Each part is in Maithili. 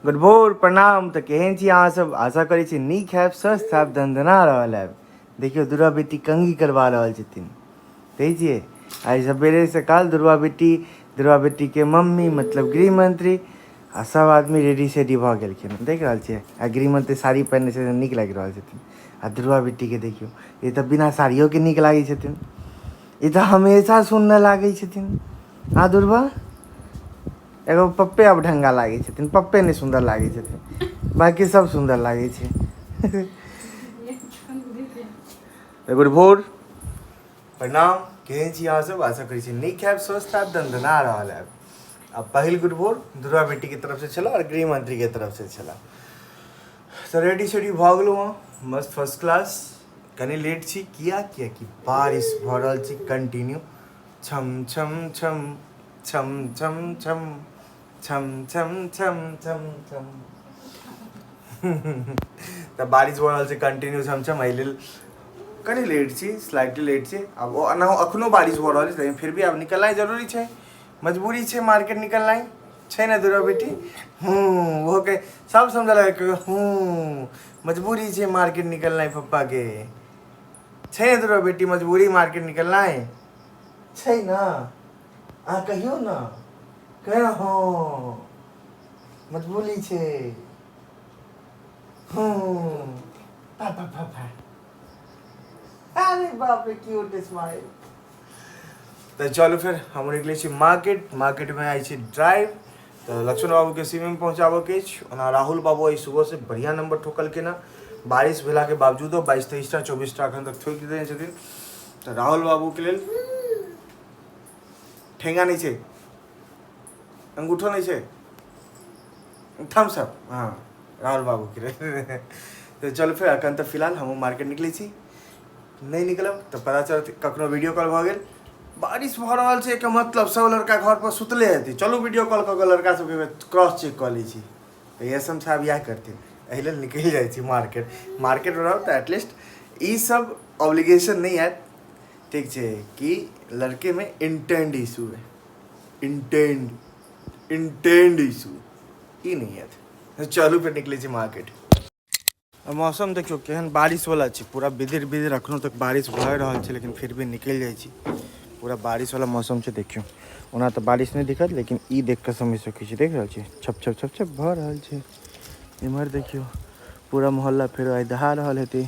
गुड भोर, प्रणाम। तऽ केहन छी अहाँ सब? आशा करै छी नीक हैब, स्वस्थ हैब, दनदना रहल हैब। देखियौ, दुर्गा बेटी कंघी करबा रहल छथिन, देखै छियै। आइ सवेरे सकाल दुर्गा बेटी, दुर्गा बेटीके मम्मी मतलब गृहमंत्री आ सब आदमी रेडी सेडी भऽ गेलखिन, देख रहल छियै। आ गृहमंत्री साड़ी पहिरने छथिन, नीक लागि रहल छथिन। आ दुर्गा बेटीके देखियौ, ई तऽ बिना साड़ियोके नीक लागै छथिन, ई तऽ हमेशा सुन्दर लागै छथिन। आ दुर्गा एगो पप्पे अब ढंगा लागै छथिन, पप्पे नहि सुन्दर लागै छथिन, बाँकी सब सुन्दर लागै छै। गुड भोर, प्रणाम। केहन छी अहाँ सब? आशा करै छी नीक हैब, स्वस्थ हैब, दनदना रहल हैब। आ पहिल गुड भोर दुर्गा बेटीके तरफसँ छलऽ आओर गृहमंत्रीके तरफसँ छलऽ। तऽ रेडी सेडी भऽ गेलहुँ हँ, मस्त फर्स्ट क्लास। कनि लेट छी, किया? कियाकि बारिश भऽ रहल छै कंटिन्यू, छम छम छम छम छम छम छम छम छम छम छम। तऽ बारिश भऽ रहल छै कंटिन्यू छम छम, एहि लेल कनि लेट छी, स्लाइटली लेट छी। आब ओ एनाहो अखनो बारिश भऽ रहल छै, लेकिन फिर भी आब निकलनाइ जरूरी छै, मजबूरी छै, मार्केट निकलनाइ छै ने दुर्गा बेटी? हूँ, ओहो के सब समझलक। हूँ, मजबूरी छै मार्केट निकलनाइ पप्पाके, छै ने दुर्गा बेटी? मजबूरी मार्केट निकलनाइ छै ने? अहाँ कहियौ ने, कहियौ। हँ, मजबूरी छै। हूँ, पा पा पा, अरे बाप रे, क्यूट स्माइल। तऽ चलू फेर हम निकलै छी मार्केट। मार्केटमे आइ छी ड्राइव, तऽ लक्ष्मण बाबूके सीमेमे पहुँचाबऽके अछि। ओना राहुल बाबू आइ सुबहसँ बढ़िआँ नंबर ठोकलखिन हँ, बारिश भेलाके बावजूदो 22 23टा 24टा एखन तक ठोकि देने छथिन। तऽ राहुल बाबूके लेल ठेंगा नहि छै, अंगूठो नहि छै, थम्स अप। हँ, राहुल बाबूके लेल। तऽ चलू फेर एखन तऽ फिलहाल हमहूँ मार्केट निकलै छी। नहि निकलब तऽ पता चलत कखनो वीडियो कॉल भऽ गेल। बारिश भऽ रहल छै, एकर मतलब सब लड़का घर पर सुतले हेतै। चलू वीडियो कॉल कऽ कऽ लड़का सबके क्रॉस चेक कऽ लै छी। तऽ एस एम साहब इएह करथिन, एहि लेल निकलि जाइ छी मार्केट। मार्केटमे रहब तऽ एटलीस्ट ई सब ऑब्लिगेशन नहि आयत, ठीक छै, कि लड़केमे इंटेंड इशू है, इंटेंड इंटेंड इशू ई नहि आयत। चलू फेर निकलै छी मार्केट। मौसम देखियौ केहन बारिशवला छै, पूरा बिदिर बिदिर अखनो तक बारिश भऽ रहल छै, लेकिन फिर भी निकलि जाइ छी। पूरा बारिशवला मौसम छै। देखियौ, ओना तऽ बारिश नहि दिखत, लेकिन ई देख कऽ समझि सकै छी। देख रहल छी, छप छप छप छप भऽ रहल छै। इम्हर देखियौ, पूरा मोहल्ला फेरो आइ दहा रहल हेतै।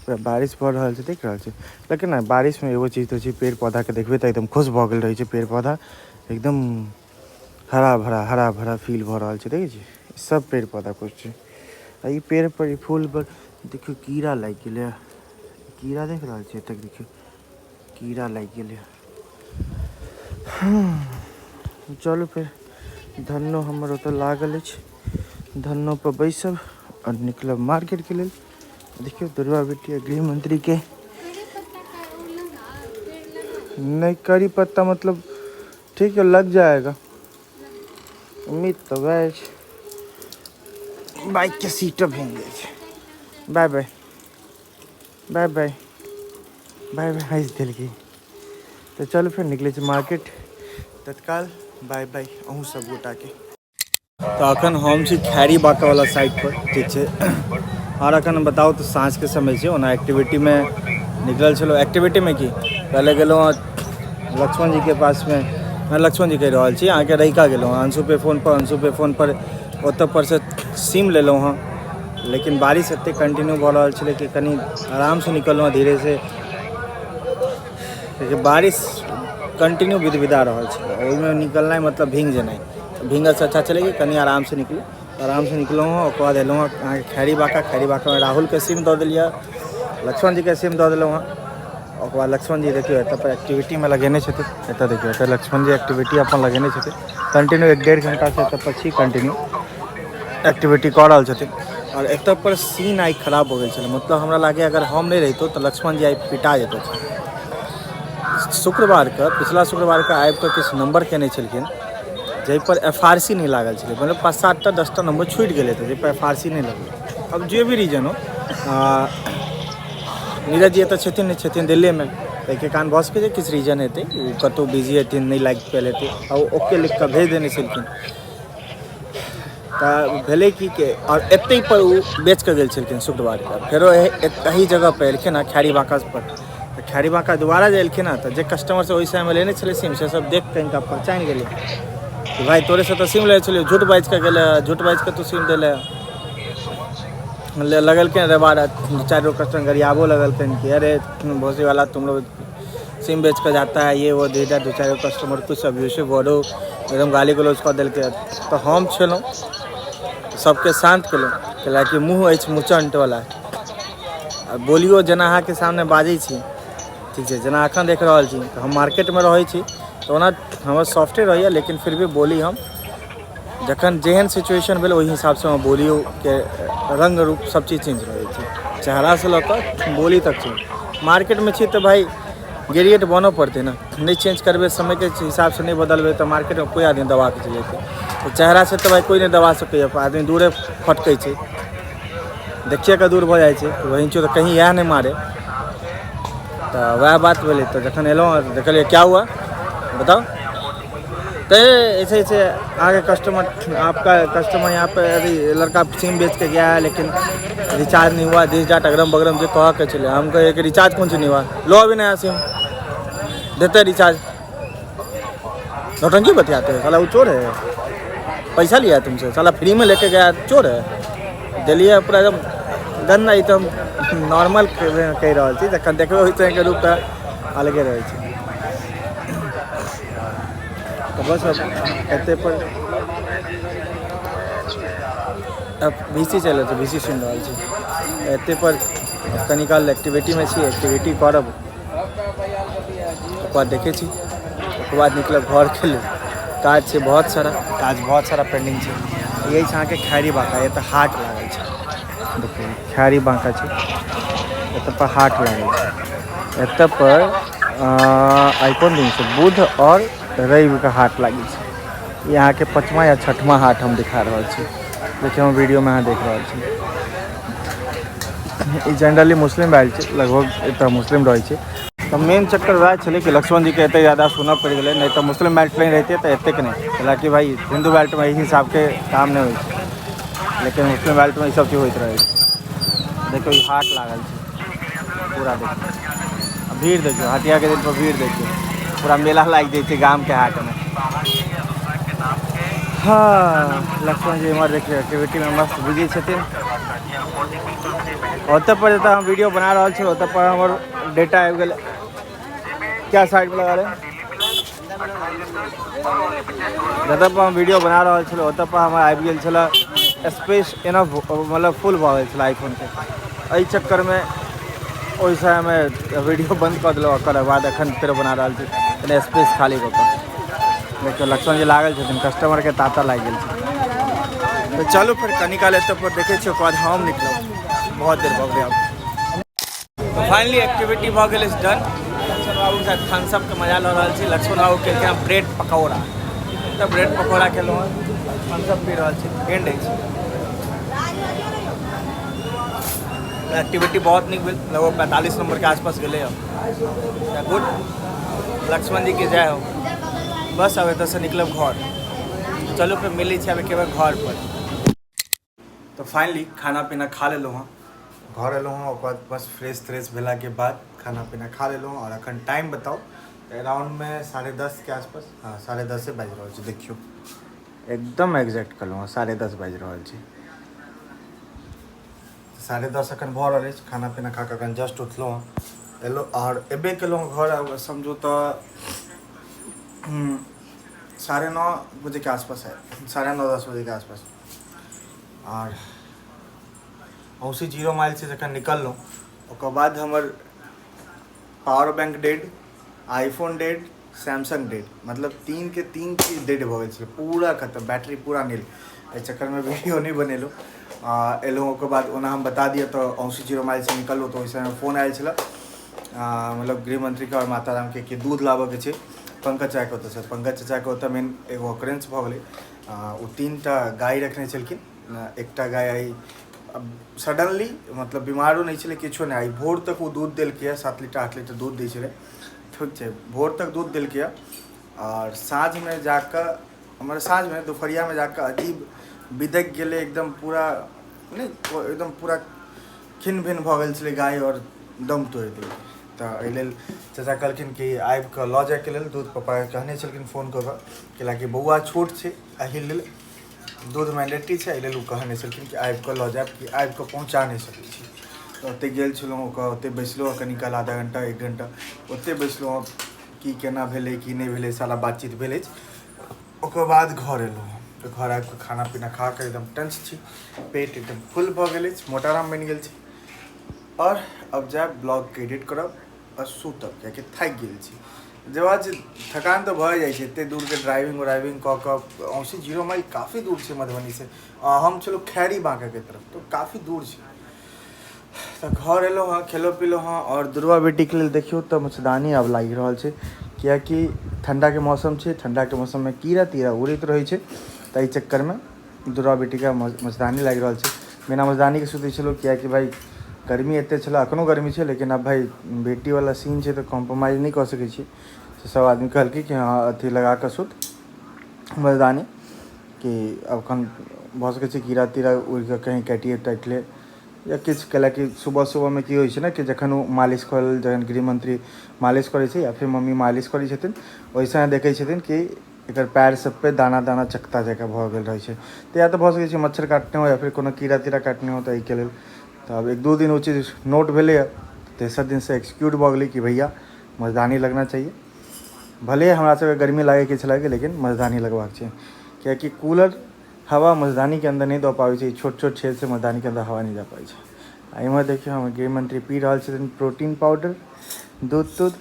पूरा बारिश भऽ रहल छै, देख रहल छी। लेकिन नहि, बारिशमे एगो चीज तऽ छै, पेड़ पौधाके देखबै तऽ एकदम खुश भऽ गेल रहै छै। पेड़ पौधा एकदम हरा भरा हरा भरा फील भऽ रहल छै। देखै छी, सब पेड़ पौधा खुश छै। आ ई पेड़ पर, ई फूल पर देखियौ, कीड़ा लागि गेलै। कीड़ा देख रहल छियै? एतऽ देखियौ, कीड़ा लागि गेलै। चलू फेर, धन्नो हमर ओतऽ लागल अछि, धन्नो पर बैसब आओर निकलब मार्केटके लेल। देखियौ, दुर्गा बेटी आ गृहमंत्रीके नहीं करी पत्ता, मतलब ठीक है, लग जाएगा। उम्मीद तऽ वएह अछि। बाइकके सीटो भींग जाइ छै। Bye bye bye bye bye bye. हँसि देलकै। तऽ चलू फेर निकलै छी मार्केट। तत्काल बाय बाय अहूँ सब गोटाके। तऽ अखन हम छी खैरी बाकावला साइडपर, ठीक छै। आओर अखन बताउ तऽ साँझके समय छै। ओना एक्टिविटीमे निकलल छलहुँ। एक्टिविटीमे की, पहिले गेलहुँ हँ लक्ष्मण जीके पासमे, मैं लक्ष्मण जी कहि रहल छी अहाँके, रहिका गेलहुँ हँ अंशु पे फोनपर। अंशु पे फोनपर ओतऽ परसँ सिम लेलहुँ हँ, लेकिन बारिश एतेक कंटिन्यू भऽ रहल छलै कि कनि आरामसँ निकललहुँ हँ, धीरेसँ, कियाकि बारिश कंटिन्यू विदविदा रहल छलै। ओहिमे निकलनाइ मतलब भींग जेनाइ। भींगलसँ अच्छा छलै कि कनि आरामसँ निकलू। आरामसँ निकलहुँ हँ, ओकर बाद एलहुँ हँ अहाँके खैरी बाका। खैरी बाकामे राहुलके सिम दऽ देलियै, लक्ष्मण जीके सिम दऽ देलहुँ हँ। ओकर बाद लक्ष्मण जी देखियौ एतऽ पर एक्टिविटीमे लगेने छथिन। एतऽ देखियौ, एतऽ लक्ष्मण जी एक्टिविटी अपन लगेने छथिन। कंटिन्यू एक डेढ़ घंटासँ एतऽ पर छी, कंटिन्यू एक्टिविटी कऽ रहल छथिन। आओर एतऽ पर सीन आइ खराब भऽ गेल छलै। मतलब हमरा लागैए अगर हम नहि रहितहुँ तऽ लक्ष्मण जी आइ पिटा जेतथि। शुक्रवारके, पिछला शुक्रवारके आबिकऽ किछु नम्बर केने छलखिन, जाहिपर एफ आर सी नहि लागल छलै। मतलब 5 7टा 10टा नम्बर छूटि गेलै तऽ जाहिपर एफ आर सी नहि लगलै। आब जे भी रीजन हो, नीरज जी एतऽ छथिन नहि, छथिन दिल्लीमे, ताहिके कारण भऽ सकै छै किछु रीजन हेतै, ओ कतहु बिजी हेथिन, नहि लागि पायल हेतै। आ ओ ओके लिखि कऽ भेज देने छलखिन। तऽ भेलै की के आओर एतहि पर ओ बेच कऽ गेल छलखिन शुक्रवारके। फेरो एही जगह पर एलखिन हँ खैरी बाँका पर। तऽ खैरी बाँका दोबारा जे एलखिन हँ तऽ जे कस्टमर सब ओहि समयमे लेने छलै सिम, से सब देख कऽ हिनका पहचानि गेलै कि भाइ तोरेसँ तऽ सिम लेने छलियौ, झूठ बाजि कऽ गेलै, झूठ बाजि कऽ तू सिम देले। लगलखिन रे बारह चारि गो कस्टमर गरियाबो लगलखिन कि अरे भोसड़ी वाला तुम लोग सिम बेच कऽ जाता है ये वो धीरे। दू चारि गो कस्टमर कुछ अब्यूसिव वर्डो एकदम गाली गलौज कऽ देलकै। तऽ हम छलहुँ, सबके शान्त केलहुँ, कैलाकि मुँह अछि मुचण्टवला आ बोलियो जेना अहाँके सामने बाजै छी, ठीक छै, जेना एखन देख रहल छी। तऽ हम मार्केटमे रहै छी तऽ ओना हमर सॉफ्टे रहैए, लेकिन फिर भी बोली हम जखन जेहन सिचुएशन भेल ओहि हिसाबसँ हम बोलियोके रङ्ग रूप सब चीज चेंज रहै छै, चेहरासँ लऽ कऽ बोली तक चेंज। मार्केटमे छी तऽ भाइ ग्रेडिएट बनऽ पड़तै ने। नहि चेंज करबै, समयके हिसाबसँ नहि बदलबै तऽ मार्केटमे कोइ आदमी दबाके चलि जेतै। तऽ चेहरासँ तऽ भाइ कोइ नहि दबा सकैए, आदमी दूरे फटकै छै, देखिए कऽ दूर भऽ जाइ छै, वही तऽ कहीं इएह नहि मारे। तऽ वएह बात भेलै। तऽ जखन एलहुँ तऽ देखलियै, क्या हुआ बताओ? तऽ ऐसे ऐसे आगे कस्टमर, आपका कस्टमर यहाँ पे अभी लड़का सिम बेच के गया है, लेकिन रिचार्ज नहीं हुआ, दिस डाट अगरम बगरम जे कह के चले। हम कहे कि रिचार्ज कौन सी नहीं हुआ, लो अभी नया सिम देते रिचार्ज। नौटंकी बतियाते हैं, साला वो चोर है, पैसा लिया है तुमसे, साला फ्री में लेके गया, चोर है। दिलियै पूरा एकदम गन्दा। ई तऽ हम नॉर्मल कहि रहल छी, जखन देखबै ओहि तरहके रूप तऽ अलगे रहै छै। तऽ बस अब एते पर अब वी सी चलि छै, वी सी सुनि रहल छी। एते पर कनी काल एक्टिविटीमे छी, एक्टिविटी करब, ओकर बाद देखै छी, ओकर बाद निकलब घरके लेल। काज छै बहुत सारा, काज बहुत सारा पेंडिंग छै। यही छै अहाँके खैरी बाँका, एतऽ हाट लागल छै। देखियौ, खैरी बाँका छै, एतऽ पर हाट लागल छै। एतऽ पर आइ कोन दिन छै? बुध आओर रविके हाट लागै छै। ई अहाँके पचमा या छठमा हाट हम दिखा रहल छी। देखियौ, हम वीडियोमे अहाँ देख रहल छी। ई जनरली मुस्लिम बेल्ट छै, लगभग एतऽ मुस्लिम रहै छै। तऽ मेन चक्कर वएह छलै कि लक्ष्मण जीके एतेक ज्यादा सुनऽ पड़ि गेलै, नहि तऽ मुस्लिम बेल्ट नहि रहितै तऽ एतेक नहि। हालाँकि भाइ हिन्दू बेल्टमे एहि हिसाबके काम नहि होइ छै, लेकिन मुस्लिम बेल्टमे ई सब चीज होइत रहै छै। देखियौ, ई हाट लागल छै पूरा। देखियौ भीड़, देखियौ हटियाके दिन पर भीड़ देखियौ, पूरा मेला लागि जाइ छै गामके हाटमे। हँ, लक्ष्मण जी इम्हर देखियौ एक्टिविटीमे मस्त बिजी छथिन। ओतऽ पर जतऽ हम वीडियो बना रहल छी, ओतऽ पर हमर डेटा आबि गेल। क्या साइड पर लगा रहे? जतऽ पर हम वीडियो बना रहल छलहुँ, ओतऽ पर हमर आबि गेल छलै स्पेस इनफ, मतलब फुल भऽ गेल छलै आईफोनके। एहि चक्करमे ओहि समयमे वीडियो बन्द कऽ देलहुँ। ओकर बाद एखन फेर बना रहल छी कनि स्पेस खाली कऽ कऽ। देखियौ, लक्ष्मण जी लागल छथिन, कस्टमरके ताता लागि गेल छै। तऽ चलू फेर कनी काल एतऽ पर देखै छी, ओकर बाद हम निकलब। बहुत देर भऽ गेलै आब। तऽ फाइनली एक्टिविटी भऽ गेल अछि डन। लक्ष्मण बाबूके साथ थम्सअपके मजा लऽ रहल छी। लक्ष्मण बाबू केलखिन हँ ब्रेड पकौड़ा, तऽ ब्रेड पकौड़ा खेलहुँ हँ, थम्सअप पी रहल छी। एंड अछि। एक्टिविटी बहुत नीक भेल, लगभग 45 नंबरके आसपास गेलै हँ। गुड, लक्ष्मण जी के जय हो। बस अब एतऽसँ निकलब घर। चलू फेर मिलै छी आब एक बेर घर पर। तऽ फाइनली खाना पीना खा लेलहुँ हँ, घर एलहुँ हँ। ओकर बाद बस फ्रेश त्रेश भेलाके बाद खाना पीना खा लेलहुँ। आओर एखन टाइम बताउ तऽ अराउंडमे 10:30के आसपास, हँ, 10:30 बाजि रहल छै। देखियौ, एकदम एग्जैक्ट कहलहुँ हँ, 10:30 बाजि रहल छै। 10:30 एखन भऽ रहल अछि। खाना पीना खा कऽ एखन जस्ट उठलहुँ हँ, एलहुँ आओर एबे केलहुँ घर। आब समझू तऽ 9:30 बजेके आसपास है, 9:30 10 बजेके आसपास। आओर औसी जीरो माइलसँ जखन निकललहुँ, ओकर बाद हमर power bank dead, iPhone dead, Samsung dead, मतलब तीन के तीन चीज डेड भऽ गेल छलै, पूरा खतम, बैटरी पूरा नील। एहि चक्करमे वीडियो नहि बनेलहुँ। आ एलहुँ ओकर बाद ओना हम बता दिअ तऽ औसी जीरो माइलसँ निकललहुँ तऽ ओहि समयमे फोन आयल छलै, मतलब गृहमन्त्रीके आओर माता रामके कि दूध लाबऽके छै पंकज चाचाके ओतऽसँ। पंकज चाचाके ओतऽ मेन एगो ऑकरेंस भऽ गेलै। ओ तीन टा गाय रखने छलखिन। एकटा गाय आइ सडनली, मतलब बीमारो नहि छलै, किछो नहि, आइ भोर तक ओ दूध देलकै, 7 लीटर 8 लीटर दूध दै छलै, ठीक छै। भोर तक दूध देलकै आओर साँझमे जाकऽ, हमर साँझमे दुपहरियामे जाकऽ अजीब बिदकि गेलै एकदम पूरा नहि एकदम पूरा खिन्न भिन्न भऽ गेल छलै गाय आओर दम तोड़ि देलकै। तऽ एहि लेल चाचा कहलखिन कि आबि कऽ लऽ जाइके लेल दूध। पप्पा कहने छलखिन फोन कऽ कऽ, कैलाकि बौआ छोट छै, एहि लेल दूध मैंडेटरी छै, एहि लेल ओ कहने छलखिन कि आबि कऽ लऽ जायब, कि आबि कऽ पहुँचा नहि सकै छी। तऽ ओतहि गेल छलहुँ, ओकर ओतहि बैसलहुँ कनि काल, आधा घण्टा 1 घण्टा ओतहि बैसलहुँ, की केना भेलै की नहि भेलै सारा बातचीत भेल अछि। ओकर बाद घर एलहुँ हम, तऽ घर आबि कऽ खाना पीना खा कऽ एकदम टंच छी, पेट एकदम फुल भऽ गेल अछि, मोटाराम बनि गेल छी। आओर अब जायब ब्लॉगके एडिट करब आओर सुतब, कियाकि थाकि गेल छी। जे बात छै थकान तऽ भऽ जाइ छै एतेक दूरके ड्राइविंग उराइविंग कऽ कऽ। औसी 0 माइल काफी दूर छै मधुबनीसँ, हम छलहुँ खैरी बाँकाके तरफ, तऽ काफी दूर छै। तऽ घर एलहुँ हँ, खेलहुँ पीलहुँ हँ। आओर दुर्गा बेटीके लेल देखियौ तऽ मच्छरदानी आब लागि रहल छै, कियाकि ठण्डाके मौसम छै, ठण्डाके मौसममे कीड़ा तीड़ा उड़ैत रहै छै, ताहि चक्करमे दुर्गा बेटीके मच्छरदानी लागि रहल छै। बिना मच्छरदानीके सुतै छलहुँ, कियाकि भाइ गर्मी एते छलै, एखनो गर्मी छै, लेकिन आब भाइ बेटीवला सीन छै तऽ कॉम्प्रोमाइज नहि कऽ सकै छी। तऽ सब आदमी कहलकै कि हँ अथी लगा कऽ सुत मच्छरदानी, कि एखन भऽ सकै छै कीड़ा तीड़ा उड़ि कऽ कहीँ काटिए ताटि ले या किछु। कैलाकि सुबह सुबहमे की होइ छै ने कि जखन ओ मालिश करल, जखन गृहमन्त्री मालिश करै छै या फिर मम्मी मालिश करै छथिन, ओहि समय देखै छथिन कि एकर पैर सब पे दाना दाना चकता जकाँ भऽ गेल रहै छै। तऽ या तऽ भऽ सकै छै मच्छर काटने हो या फिर कोनो कीड़ा तीड़ा काटने हो। तऽ एहिके लेल तऽ आब 1-2 दिन ओ चीज नोट भेलैए, तेसर दिनसँ एक्सक्यूज भऽ गेलै कि भैया मच्छरदानी लगना चाहिए। भले हमरा सबके गर्मी लागै किछु लागै, लेकिन मच्छरदानी लगबाक छै, कियाकि कूलर हवा मच्छरदानीके अन्दर नहि दऽ पाबै छै, छोट छोट छेदसँ मच्छरदानीके अन्दर हवा नहि जा पाबै छै। आ इम्हर देखियौ हमर गृहमन्त्री पी रहल छथिन प्रोटीन पाउडर, दूध तूध,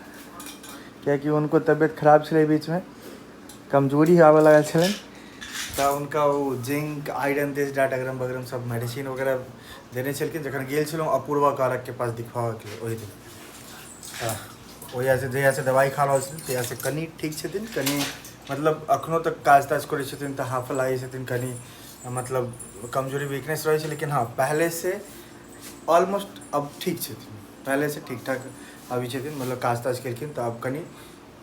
कियाकि हुनको तबियत खराब छलै, बीचमे कमजोरी आबऽ लागल छलनि, तऽ हुनका ओ जिंक आयरन दिस डाट अगरम बगरम सब मेडिसिन वगैरह देने छलखिन जखन गेल छलहुँ अपूर्वा कारकके पास दिखबाबऽके लेल ओहि दिन। तऽ ओहियासँ जहियासँ दवाइ खा रहल छथिन तहियासँ कनि ठीक छथिन, कनि मतलब अखनो तक काज ताज करै छथिन तऽ हाफऽ लागै छथिन, कनि मतलब कमजोरी वीकनेस रहै छै, लेकिन हँ पहलेसँ ऑलमोस्ट अब ठीक छथिन, पहलेसँ ठीक ठाक अभी छथिन। मतलब काज ताज केलखिन तऽ आब कनि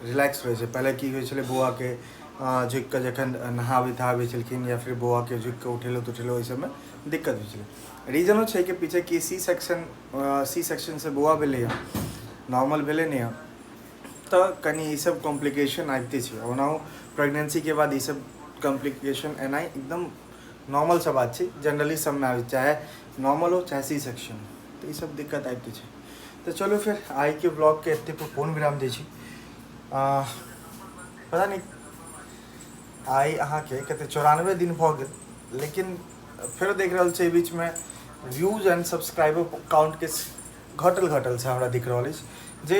रिलैक्स रहै छै। पहिले की होइ छलै, बौआके झुकि कऽ जखन नहाबै तहाबै छलखिन या फिर बौआके झुकि कऽ उठेलहुँ तुठेलहुँ, ओहि सबमे दिक्कत होइ छलै। रीजनो छै एहिके पीछे कि सी सेक्शनसँ बौआ भेलैए, नॉर्मल भेलै नहि हँ, तऽ कनि ईसब कॉम्प्लिकेशन आबिते छै। ओनाहो प्रेगनेन्सीके बाद ईसब कॉम्प्लिकेशन एनाइ एकदम नॉर्मल सा बात छै, जनरली सबमे आबै, चाहे नॉर्मल हो चाहे सी सेक्शन, तऽ ईसब दिक्कत आबिते छै। तऽ चलू फेर आइके ब्लॉगके एते पर पूर्ण विराम दै छी। पता नहि आइ अहाँके कते 94 दिन भऽ गेल, लेकिन फेरो देख रहल छै बीचमे व्यूज एंड सब्सक्राइबर काउंटके घटल घटल से हमरा दिख रहल अछि, जे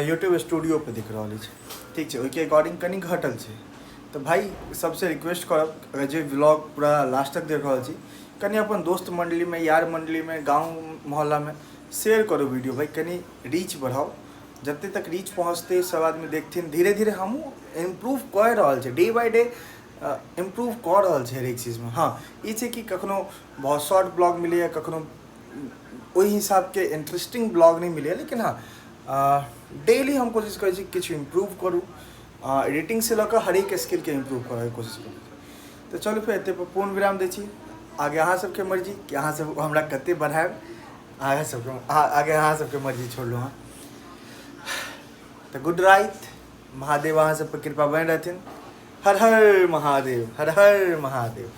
यूट्यूब स्टूडियो पे दिख रहल अछि, ठीक छै, ओहिके अकॉर्डिंग कनि घटल छै। तऽ भाइ सबसे रिक्वेस्ट करब, अगर जे ब्लॉग पूरा लास्ट तक देख रहल छी, कनि अपन दोस्त मंडलीमे, यार मंडलीमे, गाँव मोहल्लामे शेयर करू वीडियो भाइ, कनि रीच बढ़ाउ, जते तक रीच पहुँचतै सब आदमी देखथिन। धीरे धीरे हमहूँ इम्प्रूव कऽ रहल छी, डे बाय डे इम्प्रूव कऽ रहल छी हरेक चीजमे। हँ ई छै कि कखनो बहुत शॉर्ट ब्लॉग मिलैए, कखनो ओहि हिसाबके इंटरेस्टिंग ब्लॉग नहि मिलैए, लेकिन हँ डेली हम कोशिश करै छी किछु इम्प्रूव करू, एडिटिंगसँ लऽ कऽ हरेक स्किलके इम्प्रूव करैके कोशिश करू। तऽ चलू फेर एते पर पूर्ण विराम दै छी। आगे अहाँ सबके मर्जी कि अहाँ सब हमरा कते बढ़ायब, अहाँ सबके आगे अहाँ सबके मर्जी छोड़लहुँ हँ। तऽ गुड राइत, महादेव अहाँ सब पर कृपा बनि रहथिन। हर हर महादेव, हर हर महादेव।